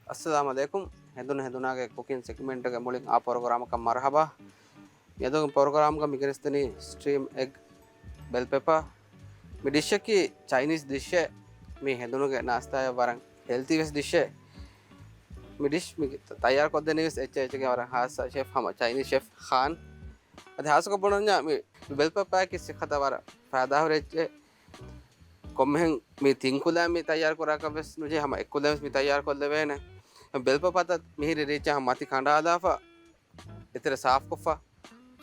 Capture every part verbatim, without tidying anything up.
އައްސަލާމު ޢަލައިކުމް. ހެނދުނު ހެނދުނާގެ ކުކިން ސެގްމެންޓްގެ މުޅިން އާ ޕްރޮގްރާމަކަށް މަރުޙަބާ. މިއަދު ޕްރޮގްރާމްގަ މިގެނެސްދެނީ ސްޓީމް އެގް ބެލް ޕެޕާ. މި ޑިޝަކީ ޗައިނީސް ޑިޝެއް. މި ހެނދުނުގެ ނާސްތާއަށް ވަރަށް ހެލްތީ ވެސް ޑިޝެއް. މި ޑިޝް މި ތައްޔާރު ކޮށްދެނީ ވެސް އެއްޗެއް އެއްޗެއްގެ ވަރަށް ހާއްސަ ޝެފް ހަމަ ޗައިނީސް ޝެފް ޚާން. އަދި ހާއްސަކޮށް ބުނަންޏާ މި ބެލް ޕެޕާއަކީ ސިއްހަތަށް ވަރަށް ފައިދާހުރި އެއްޗެއް. ކޮންމެހެން މި ތިން ކުލައިން މި ތައްޔާރު ކުރާކަށް ވެސް ނުޖެހޭ، ހަމަ އެއް ކުލައިން ވެސް މި ތައްޔާރު ކޮށްލެވޭނެ. ބެލް ޕެޕާތައް މިހިރީ ރީއްޗަށް ހަމަ މަތި ކަނޑާލާފަ އެތެރެ ސާފުކޮށްފަ.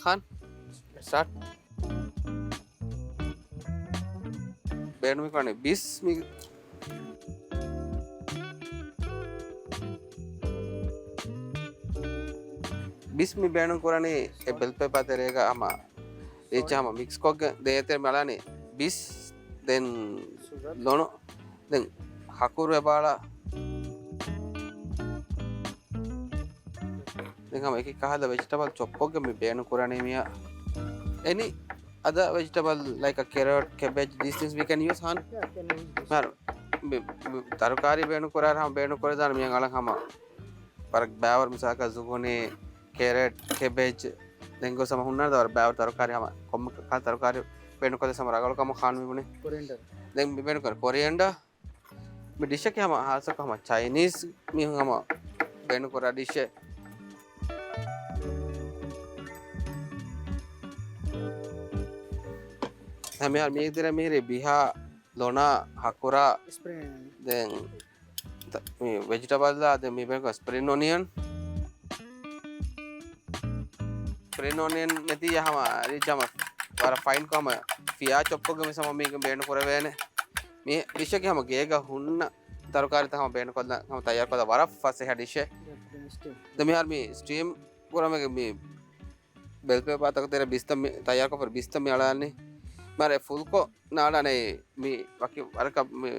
ޚާން، ސްޓާޓް. ބޭނުމިކުރަނީ ބިސް މި، ބިސް މި ބޭނުން ކުރަނީ އެ ބެލް ޕެޕާ ތެރޭގަ ހަމަ ރީއްޗަށް ހަމަ މިކްސް ކޮށްގެން ދެން އެތެރެ މި އަޅާނީ ބިސް، ދެން ސުގަރ، ލޮނު، ދެން ހަކުރު އެބައަޅާ. ދެން ހަމަ އެކި ކަހަލަ ވެޖިޓަބަލް ޗޮޕްކޮށްގެން މި ބޭނުން ކުރަނީ މިއަށް. Any other vegetable like a carrot, cabbage, these things we can use, ހާން؟ Yeah, can use this. މި، މި ތަރުކާރީ ބޭނުން ކުރާ ހަމަ ބޭނުން ކުރެދާނެ މިއަށް އަޅަން ހަމަ ވަރަށް ބާވަރު މިސާލަކަށް ޒުކުނީ، ކެރެޓް، ކެބޭޖް، ދެން ގޮސް ހަމަ ހުންނާނެ ވަރަށް ބާވަރު ތަރުކާރީ ހަމަ ކޮންމެ ކަހަލަ ތަރުކާރީ ބޭނުން ކޮށްލަސް ހަމަ ރަނގަޅު ކަމަށް ޚާން މި ބުނި. ކޮރިއެންޑަރ. ދެން މި ބޭނުން ކުރަނީ ކޮރިއެންޑަރ. މި ޑިޝަކީ ހަމަ ހާއްސަކޮށް ހަމަ ޗައިނީސް މީހުން ހަމަ ބޭނުން ކުރާ ޑިޝެއް. ހަމަ މިހާރު މީގެ ތެރޭ މިހިރީ ބިހާ، ލޮނާ، ހަކުރާ، ސްޕްރިން. ދެން ތަ-، މި ވެޖިޓަބަލްއާ ދެން މި ބޭނުން ކުރާ ސްޕްރިން އޮނިއަން. ސްޕްރިން އޮނިއަން ނެތިއްޔާ ހަމަ ރީއްޗަށް ހަމަ ވަރަށް ފައިންކޮށް ހަމަ ފިޔާ ޗޮޕްކޮށްގެން ވެސް ހަމަ މީގެ ބޭނުން ކުރެވޭނެ. މި ޑިޝަކީ ހަމަ ގޭގަ ހުންނަ ތަރުކާރީތައް ހަމަ ބޭނުންކޮށްލަ، ހަމަ ތައްޔާރުކޮށްލަ ވަރަށް ފަސޭހަ ޑިޝެއް. ދެން މިހާރު މި ސްޓީމް ކުރަމެގެ މި ބެލް ޕެޕާތަކު ތެރޭ ބިސްތައް މި ތައްޔާރުކޮށްފަ ބިސްތައް މި އަޅާނީ. މިހާރު އެ ފުލްކޮށް ނާޅާނެ މި ވަކި ވަރަކަށް މި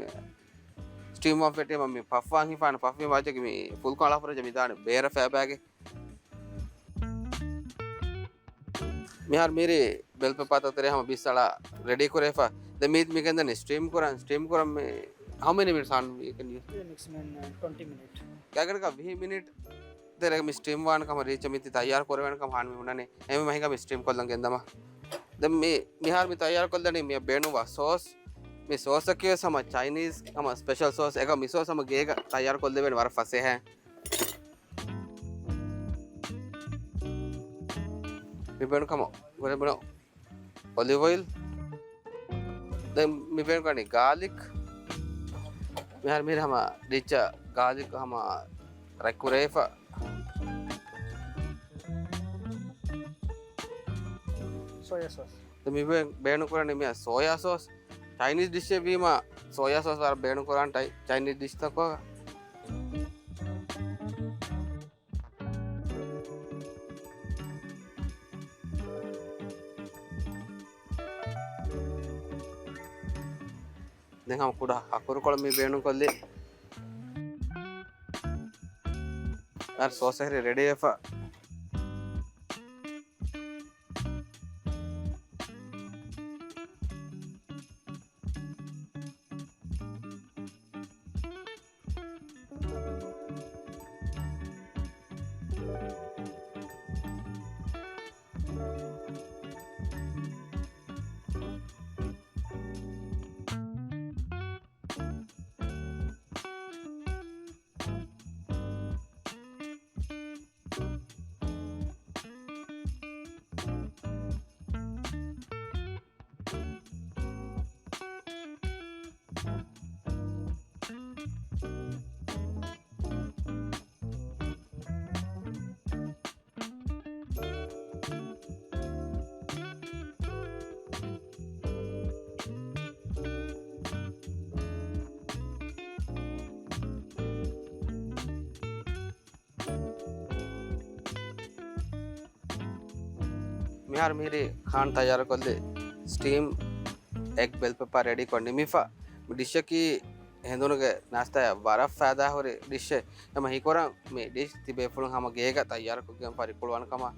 ސްޓީމް ވާން ފެއްޓީމަ މި ފަށް ވާން ހިފާނެ ފަށް ވީމަ ޖެކި މި ފުލްކޮށް އަޅާފަ ރަޖެ މި ދާނެ ބޭރަށް ފައިބާގެ. މިހާރު މިހިރީ ބެލް ޕެޕާތައް ތެރޭ ހަމަ ބިސް އަޅާ ރެޑީ ކުރެފަ. ދެން މީ މި ގެންދަނީ ސްޓީމް ކުރަން. ސްޓީމް ކުރަން މި ހައު މެނީ މިނިޓްސް ހާން ވީ ކެން ޔޫސް؟ މެކްސިމަމް ޓްވެންޓީ މިނިޓް. ގާތްގަނޑަކަށް ވިހި މިނިޓް ތެރޭގަ މި ސްޓީމް ވާނެ ކަމަށް ރީއްޗަށް މި ތި ތައްޔާރު ކުރެވޭނެ ކަމަށް ހާން މި ބުނަނީ. އެހެންވީމަ ހިނގާ މި ސްޓީމް ކޮށްލަން ގެންދަމާ. ދެން މި، މިހާރު މި ތައްޔާރު ކޮށްލަނީ މި ބޭނުންވާ ސޯސް. މި ސޯސްއަކީ ވެސް ހަމަ ޗައިނީސް ހަމަ ސްޕެޝަލް ސޯސް. އެކަމް މި ސޯސް ހަމަ ގޭގަ ތައްޔާރު ކޮށްލެވޭނެ ވަރަށް ފަސޭހަ. މި ބޭނުން ކަމަށް ގުރެ ބުނަ އޮލިވް އޮއިލް. ދެން މި ބޭނުން ކަނީ ގާލިކް. މިހާރު މިހިރީ ހަމަ ރީއްޗަށް ގާލިކް ހަމަ ރަތް ކުރެވިފަ. ސޯޔާ ސޯސް. ދެން މި ބޭ-، ބޭނުން ކުރަނީ މި ސޯޔާ ސޯސް. ޗައިނީސް ޑިޝެއް ވީމަ ސޯޔާ ސޯސް ވަރަށް ބޭނުން ކުރާނެ ޓައި-، ޗައިނީސް ޑިޝްތަކުގަ. ދެން ހަމަ ކުޑަ ހަކުރުކޮޅު މި ބޭނުންކޮށްލި. އަރ ސޯސް ހިރީ ރެޑީ ވެފަ. މިހާރު މިހިރީ ޚާން ތައްޔާރުކޮށްލި ސްޓީމް އެގް ބެލް ޕެޕާ ރެޑީކޮށް ނިމިފަ. މި ޑިޝަކީ ހެނދުނުގެ ނާސްތާއަށް ވަރަށް ފައިދާހުރި ޑިޝެއް. ހަމަ ހީކުރަން މި ޑިޝް ތިބޭފުޅުން ހަމަ ގޭގަ ތައްޔާރުކޮށްގެން ފަރިކުޅުވާނެ ކަމަށް